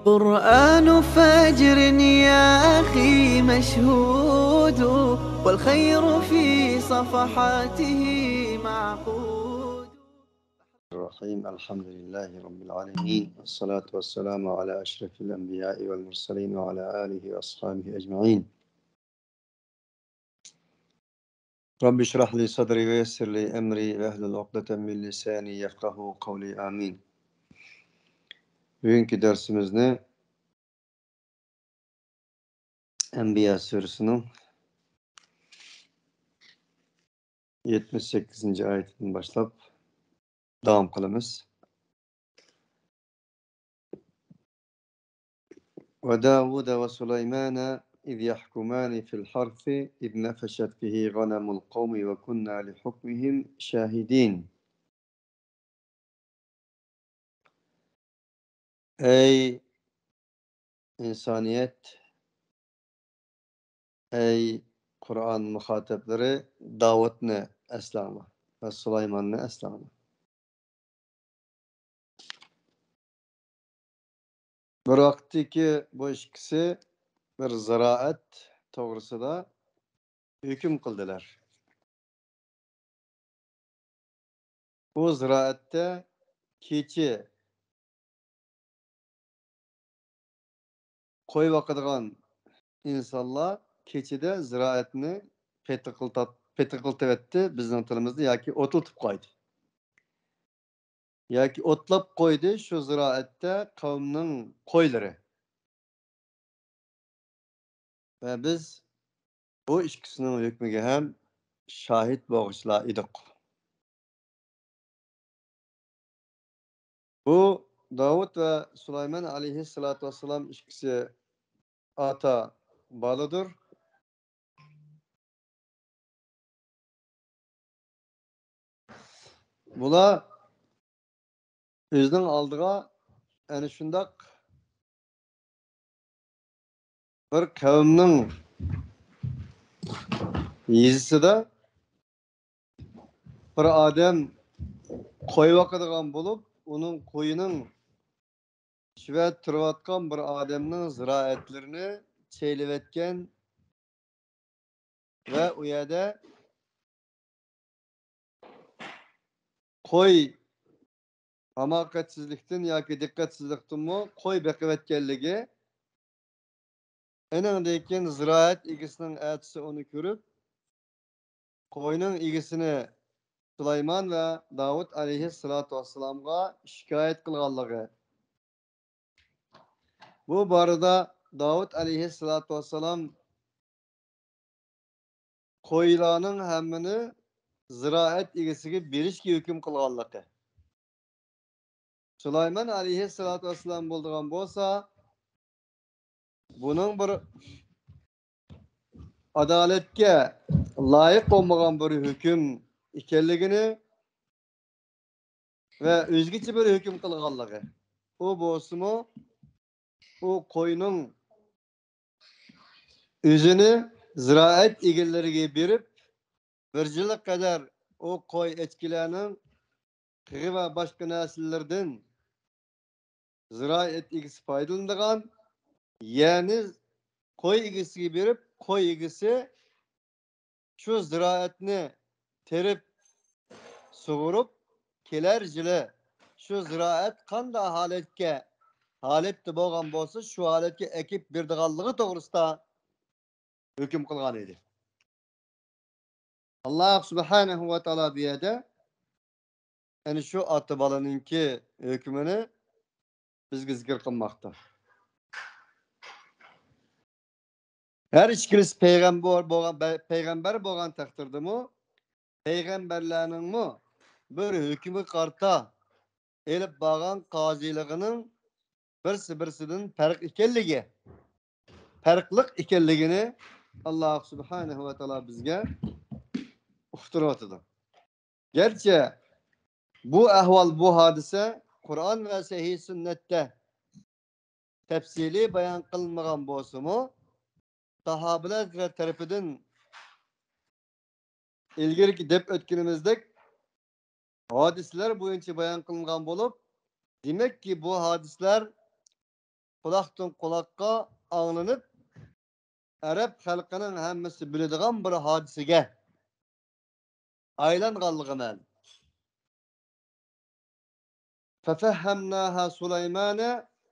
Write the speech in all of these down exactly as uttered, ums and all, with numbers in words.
قرآن فجر يا أخي مشهود، والخير في صفحاته معقود. الرحيم. الحمد لله رب العالمين، والصلاة والسلام على أشرف الأنبياء والمرسلين وعلى آله وأصحابه أجمعين. رب اشرح لي صدري ويسر لي أمري واحلل عقدة من لساني يفقهوا قولي. آمين. بۈگۈنكى دەرسىمىزنى ئەنبىيا سۈرىسىنىڭ يەتمىش سەككىزىنچى ئايىتىدىن باشلاپ داۋام قىلىمىز. وداود وسليمان إذ يحكمان في الحرث إذ نفشت فيه غنم القوم وكنا لحكمهم شاهدين. ئەي ئىنسانىيەت، ئەي قۇرئان مۇخاتەپلىرى، داۋۇتنى ئەسلەڭلار ۋە سۇلايماننى ئەسلەڭلار. بىر ۋاقىتتىكى بۇ ئىككىسى بىر زىرائەت توغرىسىدا ھۆكۈم قىلدىلار. بۇ زىرائەتتە كېچە قوي باقىدىغان ئىنسانلار كېچىدە زىرائەتنى پېتىقلىتات-، پېتىقلىتىۋەتتى، بىزنىڭ تىلىمىزدا، ياكى ئوتلىتىپ قويدى. ياكى ئوتلاپ قويدى شۇ زىرائەتتە قەۋمنىڭ قويلىرى. ۋە بىز بۇ ئىككىسىنىڭ ھۆكمىگە ھەم شاھىت بولغۇچىلار ئىدۇق. بۇ داۋۇت ۋە سۇلايمان ئەلەيھىسسالاتۇ ۋەسسالام ئىككىسى ئاتا بالىدۇر. بۇلار ئۆزىنىڭ ئالدىغا ئەنە شۇنداق بىر قەۋمنىڭ يېزىسىدا بىر ئادەم قوي باقىدىغان بولۇپ، ئۇنىڭ قويىنىڭ ئىچىدە تۇرۇۋاتقان بىر ئادەمنىڭ زىرائەتلىرىنى چەيلىۋەتكەن ۋە ئۇ يەردە قوي ھاماقەتسىزلىكتىن ياكى دىققەتسىزلىكتىنمۇ قوي بېقىۋەتكەنلىكى، ئېنىڭدىن كېيىن زىرائەت ئىگىسىنىڭ ئەتىسى ئۇنى كۆرۈپ، قوينىڭ ئىگىسىنى سۇلايمان ۋە داۋۇت ئەلەيھىسسالاتۇ ۋەسسالامغا شىكايەت قىلغانلىقى. بۇ بارىدا داۋۇت ئەلەيھىسسالاتۇ ۋەسسالام قويلارنىڭ ھەممىنى زىرائەت ئىگىسىگە بېرىشكە ھۆكۈم قىلغانلىقى. سۇلايمان ئەلەيھىسسالاتۇ ۋەسسالام بولىدىغان بولسا، بۇنىڭ بىر ئادالەتكە لايىق بولمىغان بىر ھۆكۈم ئىكەنلىكىنى ۋە ئۆزگىچە بىر ھۆكۈم قىلغانلىقى. ئۇ بولسىمۇ، ئۇ قوينىڭ ئۆزىنى زىرائەت ئىگىلىرىگە بېرىپ، بىر يىلغا قەدەر ئۇ قوي ئەچكىلەرنىڭ قېغى ۋە باشقا نەرسىلىرىدىن زىرائەت ئىگىسى پايدىلىنىدىغان، يەنى قوي ئىگىسىگە بېرىپ، قوي ئىگىسى شۇ زىرائەتنى تېرىپ، سۇغۇرۇپ، كېلەر يىلى شۇ زىرائەت قانداق ھالەتكە، ھالەتتە بولغان بولسا، شۇ ھالەتكە ئەكىپ بېرىدىغانلىقى توغرىسىدا ھۆكۈم قىلغان ئىدى. ئاللاھ سۇبھانەھۇ ۋە تائالا بۇ يەردە ئەنە شۇ ئاتا بالىنىڭكى ھۆكمىنى بىزگە زىكىر قىلماقتا. ھەر ئىككىلىسى پەيغەمبەر بولغان، پەيغەمبەر بولغان تەقدىردىمۇ، پەيغەمبەرلەرنىڭمۇ بىر ھۆكۈمگە قارىتا ئېلىپ بارغان قازىلىقىنىڭ بىرسى-بىرسىدىن پەرق ئىكەنلىكى، پەرقلىق ئىكەنلىكىنى ئاللاھ سۇبھانەھۇ ۋە تائالا بىزگە ئۇقتۇرۇۋاتىدۇ. گەرچە بۇ ئەھۋال، بۇ ھادىسە قۇرئان ۋە سەھىھ سۈننەتتە تەپسىلىي بايان قىلىنمىغان بولسىمۇ، ساھابىلەر تەرىپىدىن ئىلگىرىكى دەپ ئۆتكىنىمىزدەك ھادىسىلەر بويىچە بايان قىلىنغان بولۇپ، دېمەككى، بۇ ھادىسىلەر قۇلاقتىن قۇلاققا ئاڭلىنىپ، ئەرەب خەلقىنىڭ ھەممىسى بىلىدىغان بىر ھادىسىگە ئايلانغانلىقى مەلۇم. ففهمناها سليمان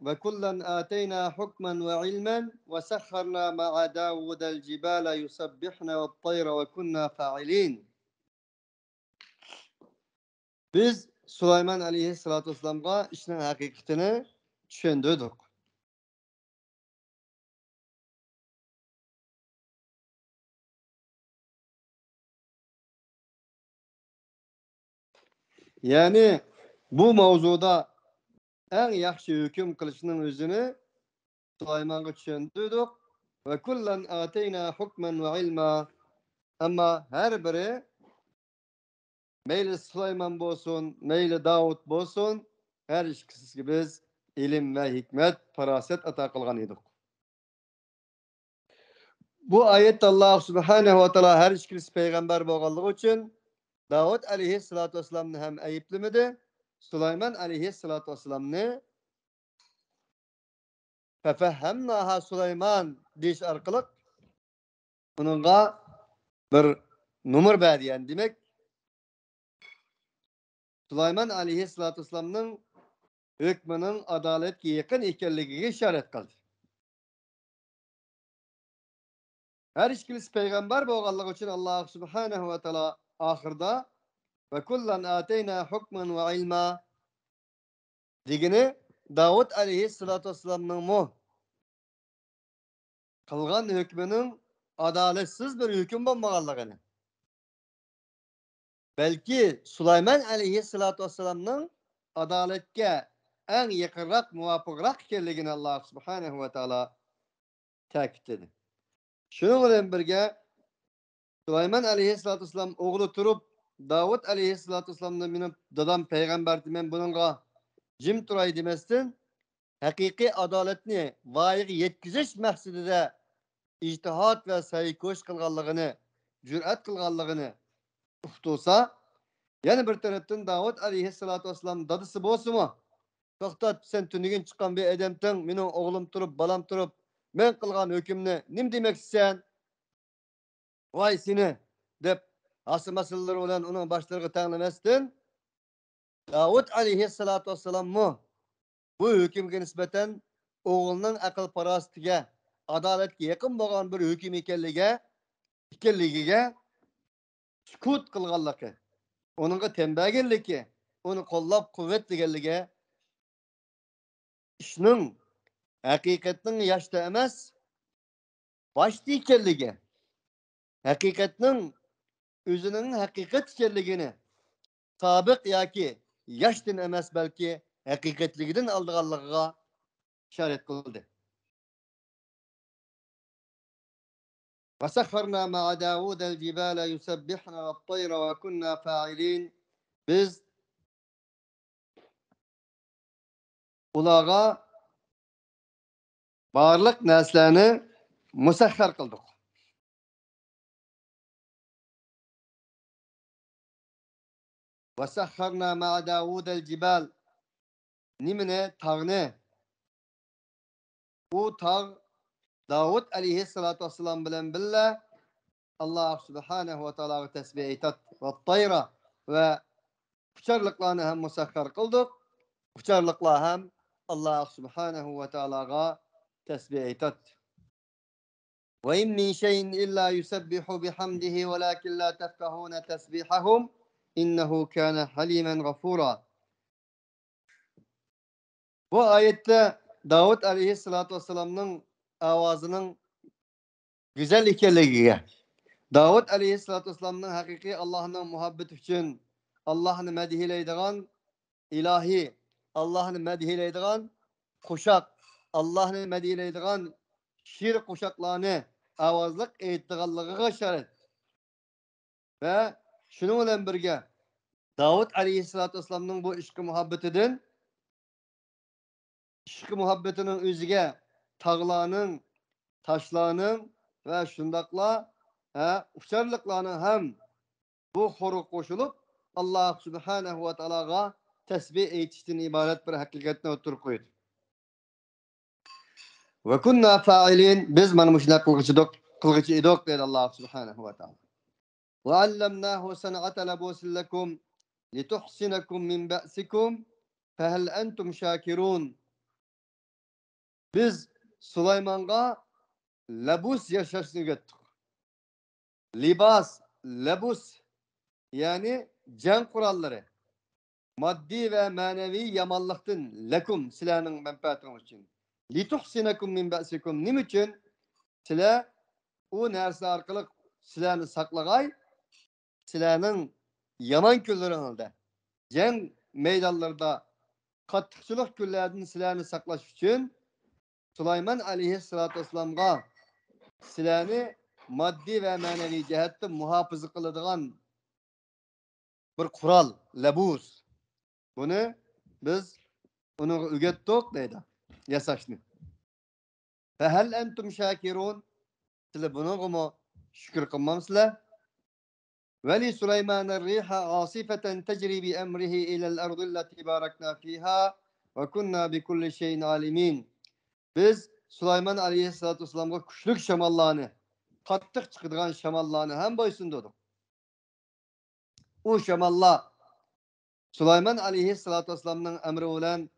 وكلا آتينا حكما وعلما وسخرنا مع داود الجبال يسبحن والطير وكنا فاعلين. بىز سۇلايمان ئەلەيھىسسالاتۇ ۋەسسالامغا ئىشنىڭ ھەقىقىتىنى چۈشەندۈردۇق. يەنى بۇ ماۋزۇدا ئەڭ ياخشى ھۆكۈم قىلىشنىڭ ئۆزىنى سۇلايمانغا چۈشەندۈردۇق. وكلا آتينا حكما وعلما. ئەمما ھەر بىرى، مەيلى سۇلايمان بولسۇن، مەيلى داۋۇت بولسۇن، ھەر ئىككىسىگە بىز ئىلىم ۋە ھېكمەت، پاراسەت ئاتا قىلغان ئىدۇق. بۇ ئايەتتە ئاللا سۇبھانەھۇ ۋە تائالا ھەر ئىككىلىسى پەيغەمبەر بولغانلىقى ئۈچۈن داۋۇت ئەلەيھىسسالاتۇ ۋەسسالامنى ھەم ئەيىبلىمىدى، سۇلايمان ئەلەيھىسسالاتۇ ۋەسسالامنى ففهمناها سليمان دېيىش ئارقىلىق ئۇنىڭغا بىر نومۇر بەردى. يەنى دېمەك، سۇلايمان ئەلەيھىسسالاتۇ ۋەسسالامنىڭ ھۆكمىنىڭ ئادالەتكە يېقىن ئىكەنلىكىگە ئىشارەت قىلدى. ھەر ئىككىلىسى پەيغەمبەر بولغانلىقى ئۈچۈن ئاللا سۇبھانەھۇ ۋە تائالا ئاخىرىدا وكلا آتينا حكما وعلما دېگىنى داۋۇت ئەلەيھىسسالاتۇ ۋەسسالامنىڭمۇ قىلغان ھۆكمىنىڭ ئادالەتسىز بىر ھۆكۈم بولمىغانلىقىنى، بەلكى سۇلايمان ئەلەيھىسسالاتۇ ۋەسسالامنىڭ ئادالەتكە ئەڭ يېقىنراق، مۇۋاپىقراق ئىكەنلىكىنى ئاللا سۇبھانەھۇ ۋە تائالا تەكىتلىدى. شۇنىڭ بىلەن بىرگە، سۇلايمان ئەلەيھىسسالاتۇ ۋەسسالام ئوغلى تۇرۇپ، داۋۇت ئەلەيھىسسالاتۇ ۋەسسالامنى مېنىڭ دادام پەيغەمبەر دېمەن، بۇنىڭغا جىم تۇراي دېمەستىن، ھەقىقىي ئادالەتنى ۋايىغا يەتكۈزۈش مەقسىتىدە ئىجتىھاد ۋە سەي-كوش قىلغانلىقىنى، جۈرئەت قىلغانلىقىنى ئۇقتۇرسا، يەنە بىر تەرەپتىن داۋۇت ئەلەيھىسسالاتۇ ۋەسسالام دادىسى بولسىمۇ، توختات، سەن تۈنۈگۈن چىققان بىر ئادەمتىڭ، مېنىڭ ئوغلۇم تۇرۇپ، بالام تۇرۇپ، مەن قىلغان ھۆكۈمنى نېمە دېمەكچىسەن؟ ۋاي سېنى! دەپ، ھاسا-ماسىلىرى بىلەن ئۇنىڭ باشلىرىغا تەڭلىمەستىن، داۋۇت ئەلەيھىسسالاتۇ ۋەسسالاممۇ بۇ ھۆكۈمگە نىسبەتەن ئوغلىنىڭ ئەقىل-پاراسىتىگە، ئادالەتكە يېقىن بولغان بىر ھۆكۈم ئىكەنلىكىگە، ئىكەنلىكىگە سۈكۈت قىلغانلىقى، ئۇنىڭغا تەن بەرگەنلىكى، ئۇنى قوللاپ-قۇۋۋەتلىگەنلىكى، ئىشنىڭ ھەقىقەتنىڭ ياشتا ئەمەس، باشتا ئىكەنلىكى، ھەقىقەتنىڭ ئۆزىنىڭ ھەقىقەت ئىكەنلىكىنى سابىق ياكى ياشتىن ئەمەس، بەلكى ھەقىقەتلىكىدىن ئالىدىغانلىقىغا ئىشارەت قىلدى. وسخرنا مع داود الجبال يسبحن والطير وكنا فاعلين. بىز ئۇلارغا بارلىق نەرسىلەرنى مۇسەخخەر قىلدۇق. وسخرنا مع داود الجبال. نېمىنى؟ تاغنى. ئۇ تاغ داۋۇت ئەلەيھىسسالاتۇ ۋەسسالام بىلەن بىللە ئاللا سۇبھانەھۇ ۋە تائالاغا تەسبىھ ئېيتاتتى. والطير، ۋە ئۇچارلىقلارنى ھەم مۇسەخخەر قىلدۇق. ئۇچارلىقلار ھەم ئاللا سۇبھانەھۇ ۋە تائالاغا تەسبىھ ئېيتاتتى. وإن من شيء إلا يسبح بحمده ولكن لا تفقهون تسبيحهم إنه كان حليما غفورا. بۇ ئايەتتە داۋۇت ئەلەيھىسسالاتۇ ۋەسسالامنىڭ ئاۋازىنىڭ گۈزەل ئىكەنلىكىگە، داۋۇت ئەلەيھىسسالاتۇ ۋەسسالامنىڭ ھەقىقىي ئاللاھنىڭ مۇھەببىتى ئۈچۈن ئاللاھنى مەدھىيلەيدىغان ئىلاھى، ئاللاھنى مەدھىيلەيدىغان قوشاق، ئاللاھنى مەدھىيلەيدىغان شېئىر قوشاقلارنى ئاۋازلىق ئېيتىدىغانلىقىغا ئىشارەت. ۋە شۇنىڭ بىلەن بىرگە، داۋۇت ئەلەيھىسسالاتۇ ۋەسسالامنىڭ بۇ ئىشقى مۇھەببىتىدىن، ئىشقى مۇھەببىتىنىڭ ئۆزىگە تاغلارنىڭ، تاشلارنىڭ ۋە شۇنداقلا، ھە، ئۇچارلىقلارنىڭ ھەم بۇ خورغا قوشۇلۇپ، ئاللا سۇبھانەھۇ ۋە تائالاغا تەسبىھ ئېيتىشتىن ئىبارەت بىر ھەقىقەتنى ئوتتۇرىغا قويدى. وكنا فاعلين، بىز مانا مۇشۇنداق قىلغۇچىدۇق، قىلغۇچى ئىدۇق، دەيدۇ ئاللا سۇبھانەھۇ ۋە تائالا. وعلمناه صنعة لبوس لكم لتحصنكم من بأسكم فهل أنتم شاكرون. بىز سۇلايمانغا لەبۇس ياساشنى ئۆگەتتۇق. لىباس، لەبۇس، يەنى جەڭ قوراللىرى. ماددىي ۋە مەنىۋى يامانلىقتىن، لەكۇم، سىلەرنىڭ مەنپەئەتىڭىز ئۈچۈن. لتحصنكم من بأسكم. نېمە ئۈچۈن؟ سىلەر ئۇ نەرسە ئارقىلىق سىلەرنى ساقلىغاي، سىلەرنىڭ يامان كۈنلىرىڭىزدە، جەڭ مەيدانلىرىدا، قاتتىقچىلىق كۈنلەردىن سىلەرنى ساقلاش ئۈچۈن سۇلايمان ئەلەيھىسسالاتۇ ۋەسسالامغا سىلەرنى ماددىي ۋە مەنىۋى جەھەتتە مۇھاپىزە قىلىدىغان بىر قورال، لەبۇس. بۇنى بىز ئۇنىڭغا ئۆگەتتۇق دەيدۇ، ياساشنى. فهل أنتم شاكرون. سىلەر بۇنىڭغىمۇ شۈكۈر قىلمامسىلەر؟ ولسليمان الريح عاصفة تجري بأمره إلى الأرض التي باركنا فيها وكنا بكل شيء عالمين. بىز سۇلايمان ئەلەيھىسسالاتۇ ۋەسسالامغا كۈچلۈك شاماللارنى، قاتتىق چىقىدىغان شاماللارنى ھەم بويسۇندۇردۇق. ئۇ شاماللار سۇلايمان ئەلەيھىسسالاتۇ ۋەسسالامنىڭ ئەمرى بىلەن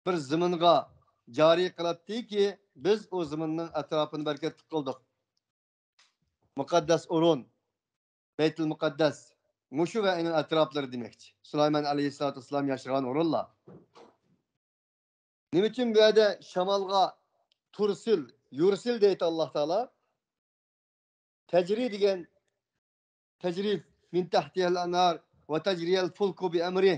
بىر زېمىنغا جارى قىلاتتىكى، بىز ئۇ زېمىننىڭ ئەتراپىنى بەرىكەتلىك قىلدۇق. مۇقەددەس ئورۇن، بەيتۇل مۇقەددەس، مۇشۇ ۋە ئۇنىڭ ئەتراپلىرى دېمەكچى. سۇلايمان ئەلەيھىسسالاتۇ ۋەسسالام ياشىغان ئورۇنلار. نېمە ئۈچۈن بۇ يەردە شامالغا تۇرسىل، يۇرسىل دەيدۇ ئاللا تائالا؟ تەجرى دېگەن، تەجرى من تەھتىھەل ئەنھار ۋە تەجرىيەل فۇلكۇ بىئەمرى.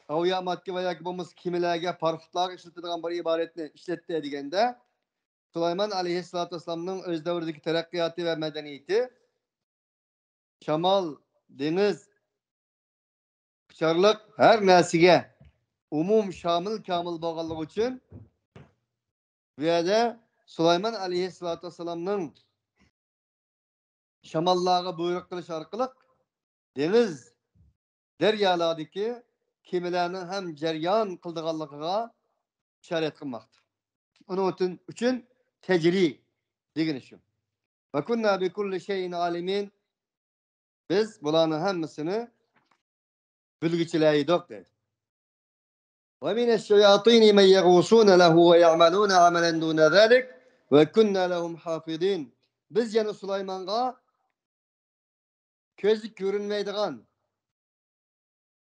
ئاۋۇيا ماتكا ۋە ياكى بولمىسا كېمىلەرگە، پاراخوتلارغا ئىشلىتىدىغان بىر ئىبارەتنى ئىشلەتتى دېگەندە، سۇلايمان ئەلەيھىسسالاتۇ ۋەسسالامنىڭ ئۆز دەۋرىدىكى تەرەققىياتى ۋە مەدەنىيىتى شامال، دېڭىز، ئۇچارلىق ھەر نەرسىگە ئومۇم شامىل كامىل بولغانلىقى ئۈچۈن، بۇ يەردە سۇلايمان ئەلەيھىسسالاتۇ ۋەسسالامنىڭ شاماللارغا بۇيرۇق قىلىش ئارقىلىق دېڭىز، دەريالاردىكى كېمىلەرنىڭ ھەم جەريان قىلىدىغانلىقىغا ئىشارەت قىلماقتا. ئۇنىڭ ئۈچۈن، ئۈچۈن تەجرى دېگىنى شۇ. وكنا بكل شيء عالمين. بىز بۇلارنىڭ ھەممىسىنى بىلگۈچىلەر ئىدۇق دەيدۇ. ومن الشياطين من يغوصون له ويعملون عملا دون ذلك وكنا لهم حافظين. بىز يەنە سۇلايمانغا كۆزگە كۆرۈنمەيدىغان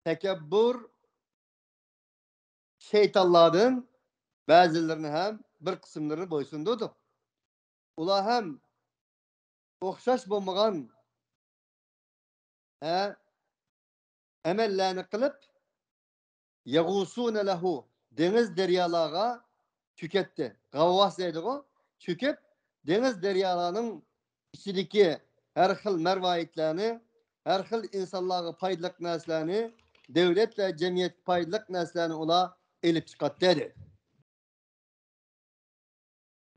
تەكەببۇر شەيتانلاردىن بەزىلىرىنى ھەم بىر قىسىملىرىنى بويسۇندۇردۇق. ئۇلار ھەم ئوخشاش بولمىغان، ھە، ئەمەللەرنى قىلىپ، يەغۇسۇنە لەھۇ، دېڭىز دەريالارغا چۆكەتتى. غەۋۋاس دەيدىغۇ، چۆكۈپ، دېڭىز دەريالارنىڭ ئىچىدىكى ھەر خىل مەرۋايىتلەرنى، ھەر خىل ئىنسانلارغا پايدىلىق نەرسىلەرنى، دۆلەت ۋە جەمئىيەتكە پايدىلىق نەرسىلەرنى ئۇلار ئېلىپ چىقاتتى، دەيدۇ.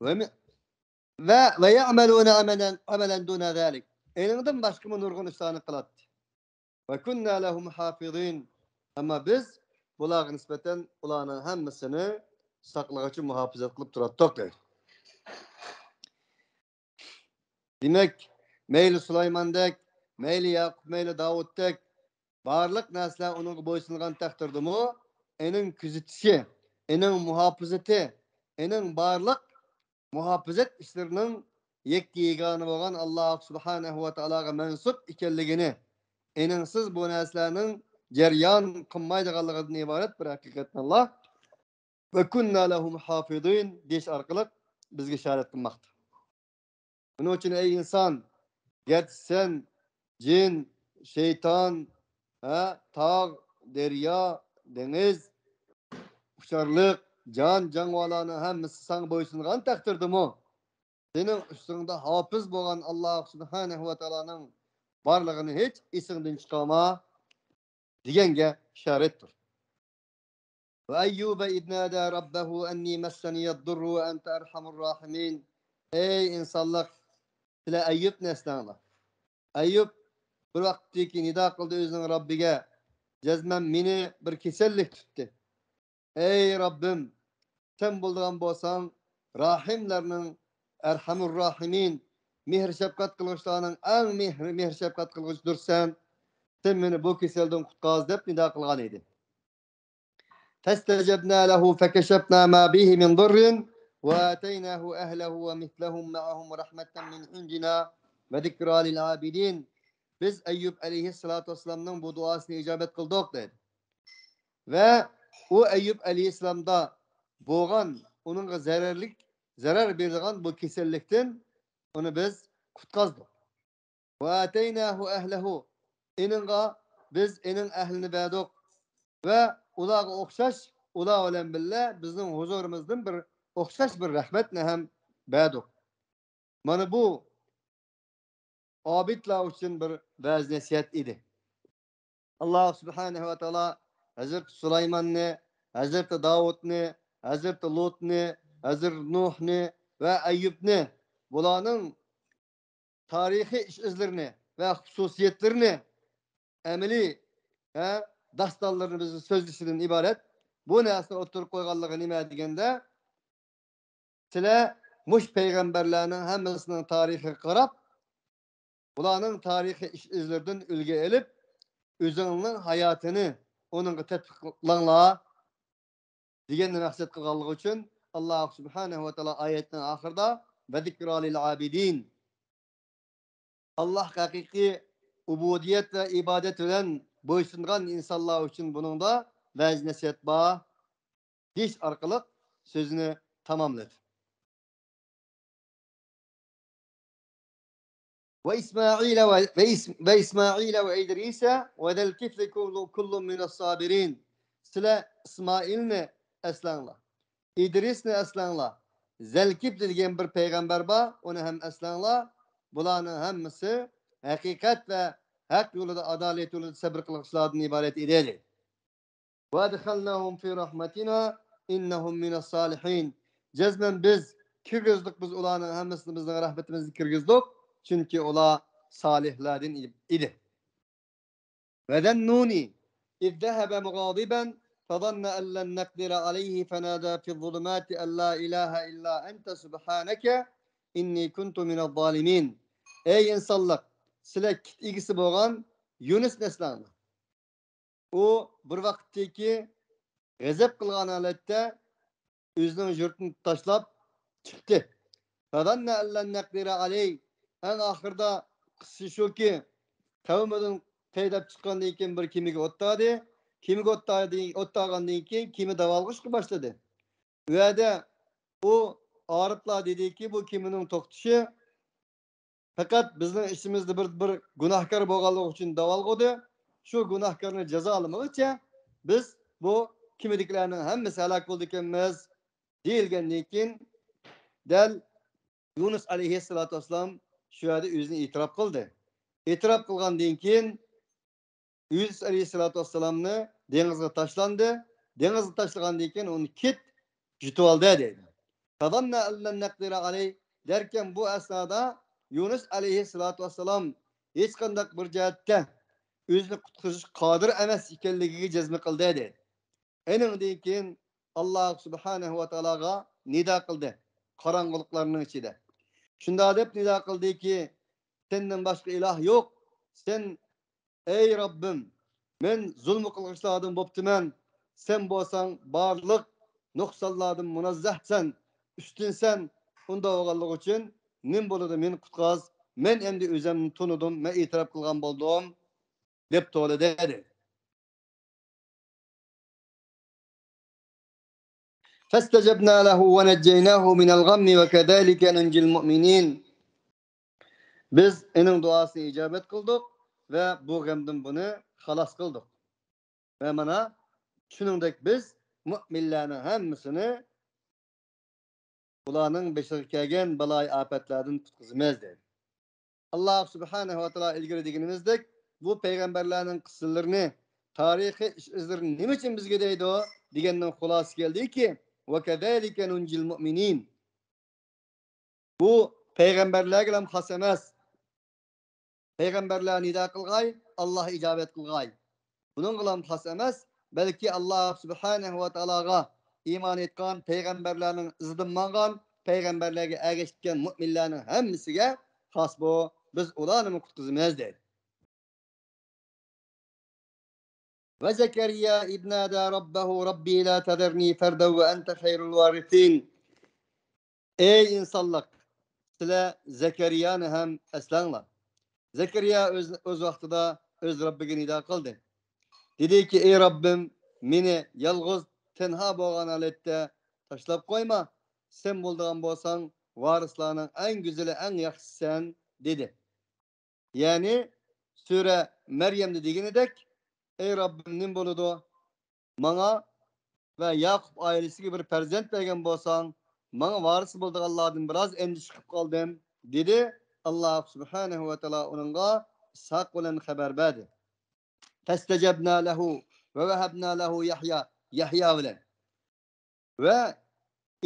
ۋە، ۋە، ۋە يەئمەلۇنە ئەمەلەن، ئەمەلەن دۇنە زالىك. ئېنىڭدىن باشقىمۇ نۇرغۇن ئىشلارنى قىلاتتى. ۋە كۇننا لەھۇم ھافىزىن. ئەمما بىز بۇلارغا نىسبەتەن ئۇلارنىڭ ھەممىسىنى ساقلىغۇچى، مۇھاپىزەت قىلىپ تۇراتتۇق، دەيدۇ. دېمەك، مەيلى سۇلايماندەك، مەيلى ياقۇپ، مەيلى داۋۇتتەك بارلىق نەرسىلەر ئۇنىڭغا بويسۇنغان تەقدىردىمۇ، ئېنىڭ كۆزىتىشى، ئېنىڭ مۇھاپىزىتى، ئېنىڭ بارلىق مۇھاپىزەت ئىشلىرىنىڭ يەككە يېگانە بولغان ئاللا سۇبھانەھۇ ۋە تائالاغا مەنسۇپ ئىكەنلىكىنى، ئېنىڭسىز بۇ نەرسىلەرنىڭ جەريان قىلمايدىغانلىقىدىن ئىبارەت بىر ھەقىقەتنى ئاللا ۋە كۇننا لەھۇم ھافىزىن دېيىش ئارقىلىق بىزگە ئىشارەت قىلماقتا. بۇنىڭ ئۈچۈن، ئەي ئىنسان، گەرچە سەن جىن، شەيتان، ھە، تاغ، دەريا، دېڭىز، ئۇچارلىق، جان، جانىۋارلارنىڭ ھەممىسى ساڭا بويسۇنغان تەقدىردىمۇ، سېنىڭ ئۈستۈڭدە ھاپىز بولغان ئاللا سۇبھانەھۇ ۋە تائالانىڭ بارلىقىنى ھېچ ئېسىڭدىن چىقارما، دېگەنگە ئىشارەتتۇر. وأيوب إذ نادى ربه أني مسني الضر وأنت أرحم الراحمين. ئەي ئىنسانلىق، سىلەر ئەييۇبنى ئەسلەڭلار. ئەييۇب بىر ۋاقىتتىكى نىدا قىلدى ئۆزىنىڭ رەببىگە، جەزمەن مېنى بىر كېسەللىك تۇتتى. ئەي رەببىم، سەن بولىدىغان بولساڭ، راھىملارنىڭ، ئەرھەمۇر راھىمىن، مېھىر شەپقەت قىلغۇچىلارنىڭ ئەڭ مېھرى، مېھىر شەپقەت قىلغۇچىدۇرسەن. سەن مېنى بۇ كېسەلدىن قۇتقاز، دەپ نىدا قىلغان ئىدى. فاستجبنا له فكشفنا ما به من ضر وآتيناه أهله ومثلهم معهم رحمة من عندنا وذكرى للعابدين. بىز ئەييۇب ئەلەيھىسسالاتۇ ۋەسسالامنىڭ بۇ دۇئاسىنى ئىجابەت قىلدۇق، دېدى. ۋە ئۇ ئەييۇب ئەلەيھىسسالامدا بولغان ئۇنىڭغا زەرەرلىك، زەرەر بېرىدىغان بۇ كېسەللىكتىن ئۇنى بىز قۇتقازدۇق. وآتيناه أهله، ئېنىڭغا بىز ئېنىڭ ئەھلىنى بەردۇق. ۋە ئۇلارغا ئوخشاش، ئۇلار بىلەن بىللە بىزنىڭ ھۇزۇرىمىزدىن بىر ئوخشاش بىر رەھمەتنى ھەم بەردۇق. مانا بۇ ئابىدلار ئۈچۈن بىر ۋەز نەسىھەت ئىدى. ئاللا سۇبھانەھۇ ۋە تائالا ھەزرىتى سۇلايماننى، ھەزرىتى داۋۇتنى، ھەزرىتى لۇتنى، ھەزرىتى نۇھنى ۋە ئەييۇبنى، بۇلارنىڭ تارىخىي ئىش ئىزلىرىنى ۋە خۇسۇسىيەتلىرىنى، ئەمەلىي، ھە، داستانلىرىنى بىز سۆزلىشىدىن ئىبارەت. بۇ نەرسىنى ئوتتۇرىغا قويغانلىقى نېمە دېگەندە، سىلەر مۇشۇ پەيغەمبەرلەرنىڭ ھەممىسىنىڭ تارىخىغا قاراپ، ئۇلارنىڭ تارىخىي ئىش ئىزلىرىدىن ئۈلگە ئېلىپ، ئۆزۈڭنىڭ ھاياتىنى ئۇنىڭغا تەتبىقلاڭلار دېگەننى مەقسەت قىلغانلىقى ئۈچۈن، ئاللا سۇبھانەھۇ ۋە تائالا ئايەتنىڭ ئاخىرىدا، ۋە زىكرا لىل ئابىدىن، ئاللاھقا ھەقىقىي ئۇبۇدىيەت ۋە ئىبادەت بىلەن بويسۇنغان ئىنسانلار ئۈچۈن بۇنىڭدا ۋەز نەسىھەت بار، دېيىش ئارقىلىق سۆزىنى تاماملىدى. وإسماعيل و-، وإس-، وإسماعيل وإدريس وذا الكفل كل، كل من الصابرين. سىلەر ئىسمائىلنى ئەسلەڭلار، ئىدرىسنى ئەسلەڭلار، زەلكىپلى دېگەن بىر پەيغەمبەر بار، ئۇنى ھەم ئەسلەڭلار. بۇلارنىڭ ھەممىسى ھەقىقەت ۋە ھەق يولىدا، ئادالەت يولىدا سەبرى قىلغۇچىلاردىن ئىبارەت ئىدى. وأدخلناهم في رحمتنا إنهم من الصالحين. جەزمەن بىز كىرگۈزدۇق، بىز ئۇلارنىڭ ھەممىسىنى بىزنىڭ رەھمىتىمىزگە كىرگۈزدۇق، چۈنكى ئۇلار سالىھلاردىن ئىدى. وذا النون إذ ذهب مغاضبا فظن أن لن نقدر عليه فنادى في الظلمات أن لا إله إلا أنت سبحانك إني كنت من الظالمين. ئەي ئىنسانلىق، سىلەر كىت ئىگىسى بولغان يۇنۇسنى ئەسلەڭلار. ئۇ بىر ۋاقىتتىكى غەزەپ قىلغان ھالەتتە ئۆزىنىڭ يۇرتىنى تاشلاپ چىقتى. فظن أن لن نقدر عليه. ئەڭ ئاخىرىدا قىسسىسى شۇكى، قەۋمىدىن ھەيدەپ چىققاندىن كېيىن بىر كېمىگە ئوت تاقىدى. كېمىگە ئوت تاقىدى-، ئوت تاقىغاندىن كېيىن كېمە داۋالغۇشقا باشلىدى. ئۇ يەردە ئۇ ئارابلار دېدىكى، بۇ كېمىنىڭ توختىشى پەقەت بىزنىڭ ئىچىمىزدە بىر، بىر گۇناھكار بولغانلىقى ئۈچۈن داۋالغۇدى. شۇ گۇناھكارنى جازالىمىغۇچە بىز بۇ كېمىدىكىلەرنىڭ ھەممىسى ھالاك بولىدىكەنمىز، دېيىلگەندىن كېيىن، دەل يۇنۇس ئەلەيھىسسالاتۇ ۋەسسالام شۇ يەردە ئۆزىنى ئېتىراپ قىلدى. ئېتىراپ قىلغاندىن كېيىن، يۇنۇس ئەلەيھىسسالاتۇ ۋەسسالامنى دېڭىزغا تاشلاندى. دېڭىزغا تاشلىغاندىن كېيىن ئۇنى كىت يۇتۇۋالدى، دەيدۇ. فظن أن لن نقدر عليه. دەركەن بۇ ئەسنادا يۇنۇس ئەلەيھىسسالاتۇ ۋەسسالام ھېچقانداق بىر جەھەتتە ئۆزىنى قۇتقۇزۇشقا قادىر ئەمەس ئىكەنلىكىگە جەزم قىلدى، دەيدۇ. ئېنىڭدىن كېيىن ئاللا سۇبھانەھۇ ۋە تائالاغا نىدا قىلدى، قاراڭغۇلۇقلارنىڭ ئىچىدە. شۇنداق دەپ نىدا قىلدىكى، سەندىن باشقا ئىلاھ يوق. سەن، ئەي رەببىم، مەن زۇلمى قىلغۇچىلاردىن بوپتىمەن. سەن بولساڭ بارلىق نۇقسانلاردىن مۇنەززەھسەن، ئۈستۈنسەن. ئۇنداق بولغانلىقى ئۈچۈن نېمە بولىدۇ، مېنى قۇتقاز. مەن ئەمدى ئۆزۈمنى تونۇدۇم، مەن ئېتىراپ قىلغان بولدۇم، دەپ توۋلىدى. فاستجبنا له ونجيناه من الغم وكذلك ننجي المؤمنين. بىز ئېنىڭ دۇئاسىنى ئىجابەت قىلدۇق ۋە بۇ غەمدىن بۇنى خالاس قىلدۇق. ۋە مانا شۇنىڭدەك بىز مۇئمىنلارنىڭ ھەممىسىنى ئۇلارنىڭ بېشىغا كەلگەن بالايىئاپەتلەردىن قۇتقۇزىمىز، دېدى. ئاللا سۇبھانەھۇ ۋە تائالا ئىلگىرى دېگىنىمىزدەك، بۇ پەيغەمبەرلەرنىڭ قىسسىلىرىنى، تارىخىي ئىش ئىزلىرىنى نېمە ئۈچۈن بىزگە دەيدۇ دېگەننىڭ خۇلاسىسى كەلدىكى، وكذلك ننجي المؤمنين. بۇ پەيغەمبەرلەرگىلا خاس ئەمەس. پەيغەمبەرلەر نىدا قىلغاي، ئاللا ئىجابەت قىلغاي. بۇنىڭغىلا خاس ئەمەس، بەلكى ئاللا سۇبھانەھۇ ۋە تائالاغا ئىمان ئېيتقان، پەيغەمبەرلەرنىڭ ئىزىدىن ماڭغان، پەيغەمبەرلەرگە ئەگەشكەن مۇئمىنلەرنىڭ ھەممىسىگە خاس بۇ. بىز ئۇلارنىمۇ قۇتقۇزىمىز دەيدۇ. وزكريا إذ نادى ربه رب لا تذرني فردا وأنت خير الوارثين. ئەي ئىنسانلىق، سىلەر زەكەرىيانى ھەم ئەسلەڭلار. زەكەرىيا ئۆز، ئۆز ۋاقتىدا ئۆز رەببىگە نىدا قىلدى. دېدىكى، ئەي رەببىم، مېنى يالغۇز، تەنھا بولغان ھالەتتە تاشلاپ قويما. سەن بولىدىغان بولساڭ، ۋارىسلارنىڭ ئەڭ گۈزىلى، ئەڭ ياخشىسىسەن، دېدى. يەنى سۈرە مەريەمدە دېگىنىدەك، ئەي رەببىم، نېمە بولىدۇ؟ ماڭا ۋە ياقۇپ ئائىلىسىگە بىر پەرزەنت بەرگەن بولساڭ، ماڭا ۋارىس بولىدىغانلاردىن بىراز ئەندىشە قىلىپ قالدىم، دېدى. ئاللاھ سۇبھانەھۇ ۋە تائالا ئۇنىڭغا ئىسھاق بىلەن خەۋەر بەردى. فاستجبنا له ووهبنا له يحيى، يەھيا بىلەن. ۋە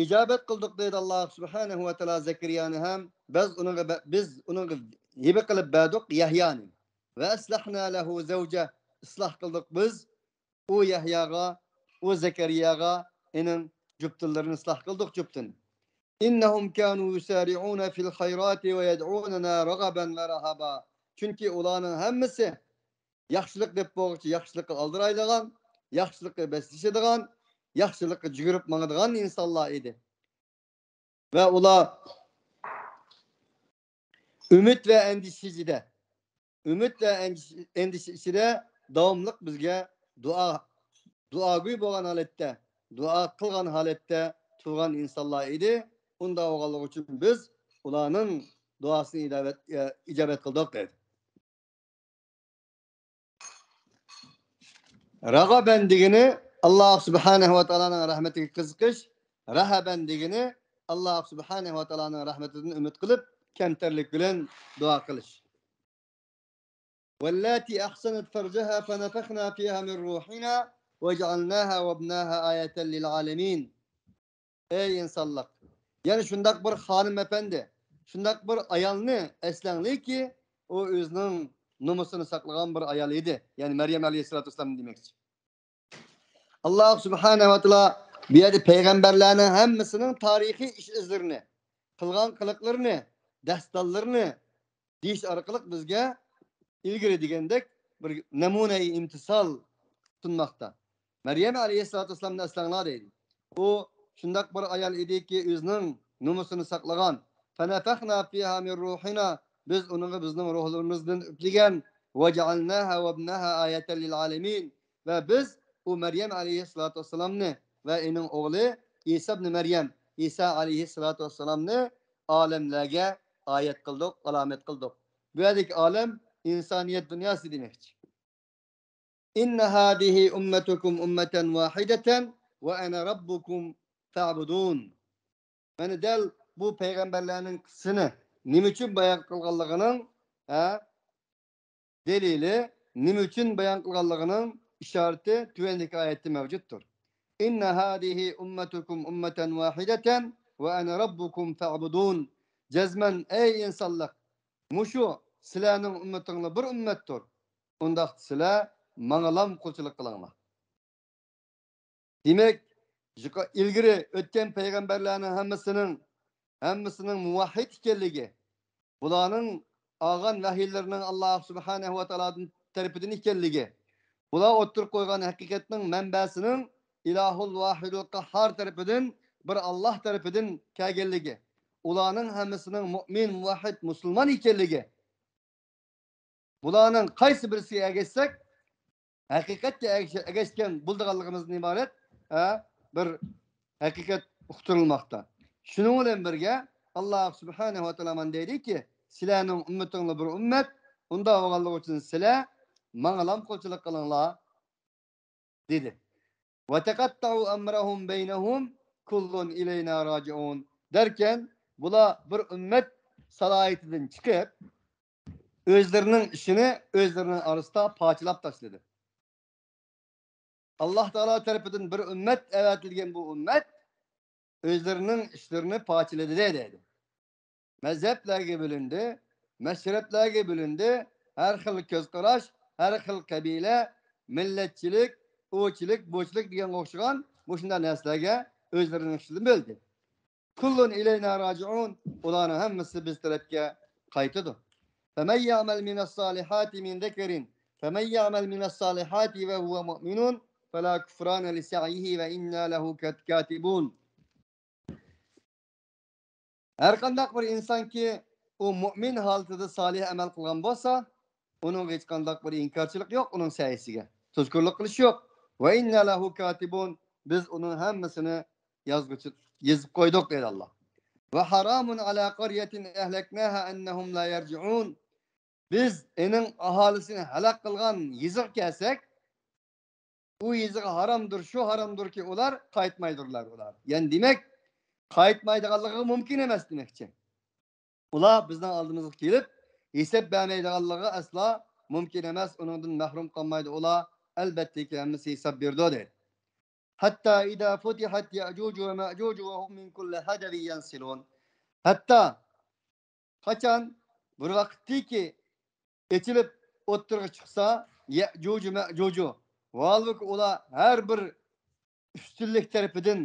ئىجابەت قىلدۇق دەيدۇ ئاللاھ سۇبھانەھۇ ۋە تائالا زەكەرىيانى ھەم، بىز ئۇنىڭغا، بە-، بىز ئۇنىڭغا ھىبە قىلىپ بەردۇق يەھيانى. ۋە ئەسلەھنا لەھۇ زەۋجە، ئىسلاھ قىلدۇق بىز ئۇ يەھياغا، ئۇ زەكەرىياغا ئېنىڭ جۈپتىلىرىنى ئىسلاھ قىلدۇق جۈپتىنى. إنهم كانوا يسارعون في الخيرات ويدعوننا رغبا ورهبا. چۈنكى ئۇلارنىڭ ھەممىسى ياخشىلىق دەپ بولغۇچە ياخشىلىققا ئالدىرايدىغان، ياخشىلىققا بەسلىشىدىغان، ياخشىلىققا جۈگۈرۈپ ماڭىدىغان ئىنسانلار ئىدى. ۋە ئۇلار ئۈمىد ۋە ئەندىشە ئىچىدە، ئۈمىد ۋە ئەندىشە، ئەندىشە ئىچىدە داۋاملىق بىزگە دۇئا، دۇئاگوي بولغان ھالەتتە، دۇئا قىلغان ھالەتتە تۇرغان ئىنسانلار ئىدى. ئۇنداق بولغانلىقى ئۈچۈن بىز ئۇلارنىڭ دۇئاسىنى ئىجابەت، ئىجابەت قىلدۇق دەيدۇ. رەغەبەن دېگىنى ئاللاھ سۇبھانەھۇ ۋە تائالانىڭ رەھمىتىگە قىزىقىش، رەھەبەن دېگىنى ئاللاھ سۇبھانەھۇ ۋە تائالانىڭ رەھمىتىدىن ئۈمىد قىلىپ، كەمتەرلىك بىلەن دۇئا قىلىش. واللاتي أحصنت فرجها فنفخنا فيها من روحنا وجعلناها وابنها آية للعالمين. ئەي ئىنسانلىق! يەنە شۇنداق بىر خانىم ئەپەندى، شۇنداق بىر ئايالنى ئەسلەڭلىكى، ئۇ ئۆزىنىڭ نومۇسىنى ساقلىغان بىر ئايال ئىدى. يەنى مەريەم ئەلەيھىسسالاتۇ ۋەسسالام دېمەكچى. ئاللاھ سۇبھانەھۇ ۋە تائالا بۇ يەردە پەيغەمبەرلەرنىڭ ھەممىسىنىڭ تارىخىي ئىش ئىزلىرىنى، قىلغان قىلىقلىرىنى، داستانلىرىنى دېيىش ئارقىلىق بىزگە ئىلگىرى دېگەندەك بىر نەمۇنەي ئىمتىسال سۇنماقتا. مەريەم ئەلەيھىسسالاتۇ ۋەسسالامنى ئەسلەڭلار دەيدۇ. ئۇ شۇنداق بىر ئايال ئىدىكى، ئۆزىنىڭ نومۇسىنى ساقلىغان. فنفخنا فيها من روحنا، بىز ئۇنىڭغا بىزنىڭ روھلىرىمىزدىن ئۈپلىگەن. وجعلناها وابنها آية للعالمين. ۋە بىز ئۇ مەريەم ئەلەيھىسسالاتۇ ۋەسسالامنى ۋە ئېنىڭ ئوغلى ئىسا ئىبنى مەريەم، ئىسا ئەلەيھىسسالاتۇ ۋەسسالامنى ئالەملەرگە ئايەت قىلدۇق، ئالامەت قىلدۇق. بۇ يەردىكى ئالەم ئىنسانىيەت دۇنياسى دېمەكچى. إن هذه أمتكم أمة واحدة وأنا ربكم فاعبدون. مانا دەل بۇ پەيغەمبەرلەرنىڭ قىسسىسىنى نېمە ئۈچۈن بايان قىلغانلىقىنىڭ، ھە، دەلىلى، نېمە ئۈچۈن بايان قىلغانلىقىنىڭ ئىشارىتى تۆۋەندىكى ئايەتتە مەۋجۇتتۇر. إن هذه أمتكم أمة واحدة وأنا ربكم فاعبدون. جەزمەن، ئەي ئىنسانلىق، مۇشۇ سىلەرنىڭ ئۈممىتىڭلار بىر ئۈممەتتۇر. ئۇنداقتا سىلەر ماڭىلام قۇلچىلىق قىلىڭلار. دېمەك، يۇقا-، ئىلگىرى ئۆتكەن پەيغەمبەرلەرنىڭ ھەممىسىنىڭ، ھەممىسىنىڭ مۇۋەھھىد ئىكەنلىكى، بۇلارنىڭ ئالغان ۋەھىيلىرىنىڭ ئاللاھ سۇبھانەھۇ ۋە تائالا تەرىپىدىن ئىكەنلىكى، بۇلار ئوتتۇرىغا قويغان ھەقىقەتنىڭ مەنبەسىنىڭ ئىلاھۇل ۋاھىدۇل قەھھار تەرىپىدىن، بىر ئاللاھ تەرىپىدىن كەلگەنلىكى، ئۇلارنىڭ ھەممىسىنىڭ مۇئمىن، مۇۋەھھىد، مۇسۇلمان ئىكەنلىكى، بۇلارنىڭ قايسى بىرسىگە ئەگەشسەك، ھەقىقەتكە ئەگىشە-، ئەگەشكەن بولىدىغانلىقىمىزدىن ئىبارەت، ھە، بىر ھەقىقەت ئۇقتۇرۇلماقتا. شۇنىڭ بىلەن بىرگە، ئاللاھ سۇبھانەھۇ ۋە تائالا مانا دەيدۇكى، سىلەرنىڭ ئۈممىتىڭلار بىر ئۈممەت، ئۇنداق بولغانلىقى ئۈچۈن سىلەر ماڭىلام قۇلچىلىق قىلىڭلار، دېدى. وتقطعوا أمرهم بينهم كل إلينا راجعون. دەركەن، بۇلار بىر ئۈممەت سالاھىيىتىدىن چىقىپ، ئۆزلىرىنىڭ ئىشىنى ئۆزلىرىنىڭ ئارىسىدا پارچىلاپ تاشلىدى. ئاللاھ تائالا تەرىپىدىن بىر ئۈممەت ئەۋەتىلگەن بۇ ئۈممەت ئۆزلىرىنىڭ ئىشلىرىنى پارچىلىدى دەيدۇ. مەزھەپلەرگە بۆلۈندى، مەشرەپلەرگە بۆلۈندى، ھەر خىل كۆز قاراش، ھەر خىل قەبىلە، مىللەتچىلىك، ئۇچىلىك، بۇچىلىك دېگەنگە ئوخشىغان مۇشۇنداق نەرسىلەرگە ئۆزلىرىنىڭ ئىشلىرىنى بۆلدى. كل إلينا راجعون. ئۇلارنىڭ ھەممىسى بىز تەرەپكە قايتىدۇ. فمن يعمل من الصالحات من ذكر، فمن يعمل من الصالحات وهو مؤمن فلا كفران لسعيه وإنا له كاتبون. ھەرقانداق بىر ئىنسانكى ئۇ مۇئمىن ھالىتىدە سالىھ ئەمەل قىلغان بولسا، ئۇنىڭغا ھېچقانداق بىر ئىنكارچىلىق يوق، ئۇنىڭ سەئيىسىگە توسقۇنلۇق قىلىش يوق. وإنا له كاتبون، بىز ئۇنىڭ ھەممىسىنى يازغۇچى، يېزىپ قويدۇق دەيدۇ ئاللا. وحرام على قرية أهلكناها أنهم لا يرجعون. بىز ئېنىڭ ئاھالىسىنى ھالاك قىلغان يېزىغا كەلسەك، ئۇ يېزىغا ھارامدۇر، شۇ ھارامدۇركى، ئۇلار قايتمايدۇرلار، ئۇلار. يەنى دېمەك، قايتمايدىغانلىقىغا مۇمكىن ئەمەس دېمەكچى. ئۇلار بىزنىڭ ئالدىمىزغا كېلىپ، ھېساب بەرمەيدىغانلىقىغا ئەسلا مۇمكىن ئەمەس، ئۇنىڭدىن مەھرۇم قالمايدۇ ئۇلار، ئەلبەتتىكى، ھەممىسى ھېساب بېرىدۇ، دەيدۇ. حتى إذا فتحت يأجوج ومأجوج وهم من كل حدب ينسلون. ھەتتا قاچان بىر ۋاقىتتىكى ئېچىلىپ ئوتتۇرىغا چىقسا، يەئجۇجۇ مەئجۇجۇ، ھالبۇكى، ئۇلار ھەر بىر ئۈستۈنلۈك تەرىپىدىن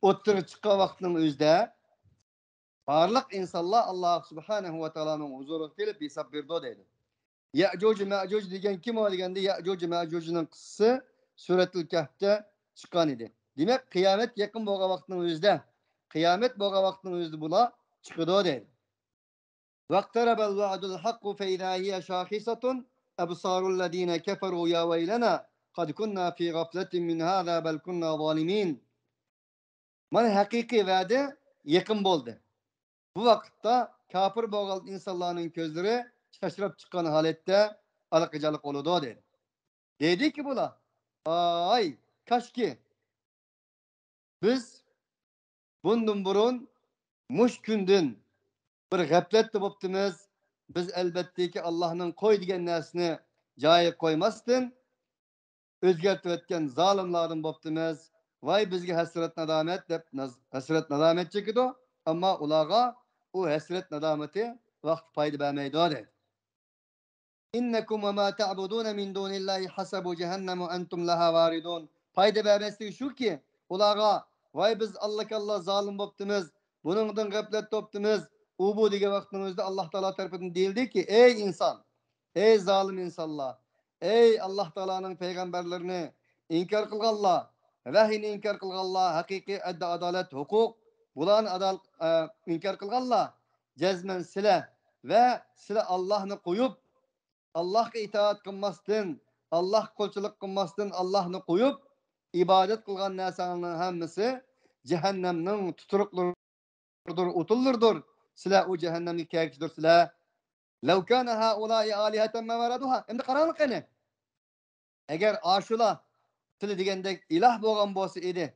ئوتتۇرىغا چىققان ۋاقىتنىڭ ئۆزىدە بارلىق ئىنسانلار ئاللا سۇبھانەھۇ ۋە تائالانىڭ ھۇزۇرىغا كېلىپ ھېساب بېرىدۇ دەيدۇ. يەئجۇج مەئجۇج دېگەن كىم ئۇ دېگەندە، يەئجۇج مەئجۇجنىڭ قىسسىسى سۈرەتۇل كەھفتە چىققان ئىدى. دېمەك، قىيامەت يېقىن بولغان ۋاقىتنىڭ ئۆزىدە، قىيامەت بولغان ۋاقىتنىڭ ئۆزىدە بۇلار چىقىدۇ دەيدۇ. واقترب الوعد الحق فإذا هي شاخصة أبصار الذين كفروا يا ويلنا قد كنا في غفلة من هذا بل كنا ظالمين. مانا ھەقىقىي ۋەدە يېقىن بولدى. بۇ ۋاقىتتا كاپىر بولغان ئىنسانلارنىڭ كۆزلىرى چاچراپ چىققان ھالەتتە ئالىقاجانلىق بولىدۇ دەيدۇ. دەيدۇكى بۇلار، ئاي، كاشكى، بىز بۇندىن بۇرۇن مۇشۇ كۈندىن بىر غەپلەتتە بوپتىمىز. بىز ئەلبەتتىكى ئاللانىڭ قوي دېگەن نەرسىنى جايىغا قويماستىن، ئۆزگەرتىۋەتكەن زالىملاردىن بوپتىمىز. ۋاي بىزگە ھەسرەت نادامەت دەپ ناز-، ھەسرەت نادامەت چېكىدۇ. ئەمما ئۇلارغا ئۇ ھەسرەت نادامىتى ۋاقتى پايدا بەرمەيدۇ دەيدۇ. إنكم وما تعبدون من دون الله حصب جهنم أنتم لها واردون. پايدا بەرمەسلىكى شۇكى، ئۇلارغا، ۋاي بىز ئاللىكاللا زالىم بوپتىمىز، بۇنىڭدىن غەپلەتتە بوپتىمىز، ئۇ بۇ دېگەن ۋاقىتنىڭ ئۆزىدە ئاللا تائالا تەرىپىدىن دېيىلدىكى، ئەي ئىنسان، ئەي زالىم ئىنسانلار، ئەي ئاللا تائالانىڭ پەيغەمبەرلىرىنى ئىنكار قىلغانلار، ۋەھىينى ئىنكار قىلغانلار، ھەقىقىي ئەددى ئادالەت، ھوقۇق، بۇلارنى ئادال-، ئە، ئىنكار قىلغانلار، جەزمەن سىلە ۋە سىلە ئاللاھنى قويۇپ، ئاللاھقا ئىتائەت قىلماستىن، ئاللاھقا قۇلچىلىق قىلماستىن، ئاللاھنى قويۇپ، ئىبادەت قىلغان نەرسەڭلارنىڭ ھەممىسى جەھەننەمنىڭ تۇتۇرۇقلىرىدۇر، ئوتۇنلىرىدۇر. سىلەر ئۇ جەھەننەمگە كىرگۈچىدۇرسىلەر. لو كان هؤلاء آلهة ما وردوها. ئەمدى قاراڭلار قېنى. ئەگەر ئاشۇلار سىلە دېگەندەك ئىلاھ بولغان بولسا ئىدى،